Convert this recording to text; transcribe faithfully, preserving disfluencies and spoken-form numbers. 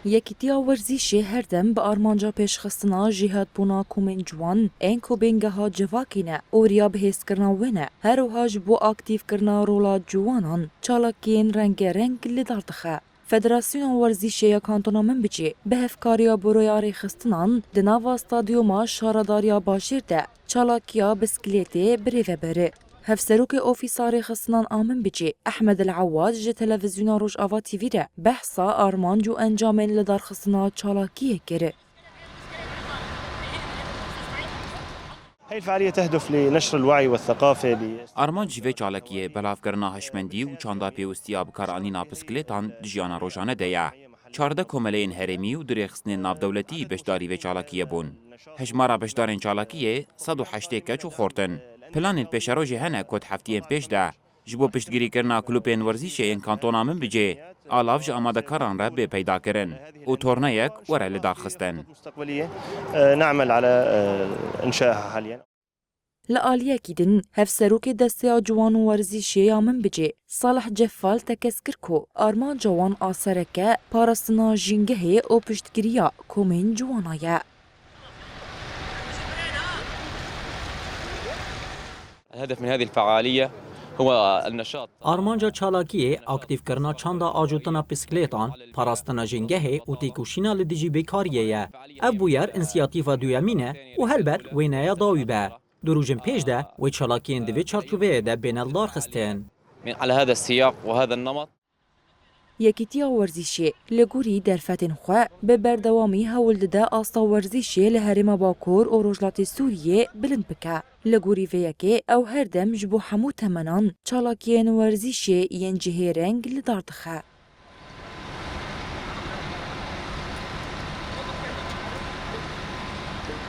Yekîtiya werzîşê her dem bi armanca pêşxistina jêhatbûna komên ciwan ên ku bêngeha civakê ne û riya bihêzkirina wê ne, her wiha ji bo aktîvkirina rola ciwanan çalakiyên rengereng li dar dixe. Federasyona Werzîşê ya Kantona Minbicê bi hevkariya Buroya Rêxistinan di nava stadyuma Şaredariya Bajêr de çalakiya bisikletê birêve beri. Hevserokê Ofîsa Rêxistinan a Minbicê Ehmed El Awad ji Televîzyona Rojava T V re behsa armanc û encamên lidarxistina çalakiyê kir. هاي الفعالية تهدف لنشر الوعي والثقافة ب Armanc ji vê çalakiyê belavkirina hişmendî û çanda pêwistiya bikaranîna bisikletan di jiyana rojane de ye. Çardeh komeleyên herêmî û du rêxistinên navdewletî beşdarî vê çalakiyê bûn. Hejmara beşdarên çalakiyê sed û heştê keç û xort in. Planên pêşerojê hene ku di heftiyên pêş de ji bo piştgirîkirina klûpên werzîşê yên kantona Minbicê, alav ji amadekaran re bê peydakirin û torneyek were lidarxistin. المستقبلية، آه، نعمل على، آه، إنشائها حاليا. Li aliyekî din, hevserokê Desteya Ciwan û Werzîşê ya Minbicê, Salih Ceffal tekez kir ku armanca wan a sereke parastina jîngehê û piştgiriya komên ciwana ye. الهدف من هذه الفعالية هو النشاط. Armanca çalakiyê, aktîvkirina çanda ajotina bisikletan, parastina jîngehê û têkoşîna li dijî bêkariyê ye. Ev bûyer însiyatîfa duyemîn e û helbet wêneya dawî be. Du rojên pêş de wê çalakiyên di vê çarçoveyê de bêne lidarxistin. من على هذا السياق وهذا النمط. Yekîtiya Werzîşê li gorî derfetên xwe bi berdewamî hewl dide asta werzîşê li Herêma Bakur û Rojhilatê Sûriyê bilind bike. Li gorî vê yekê ew her dem ji bo hemû temenan çalakiyên werzîşê yên cihêreng li dar dixe.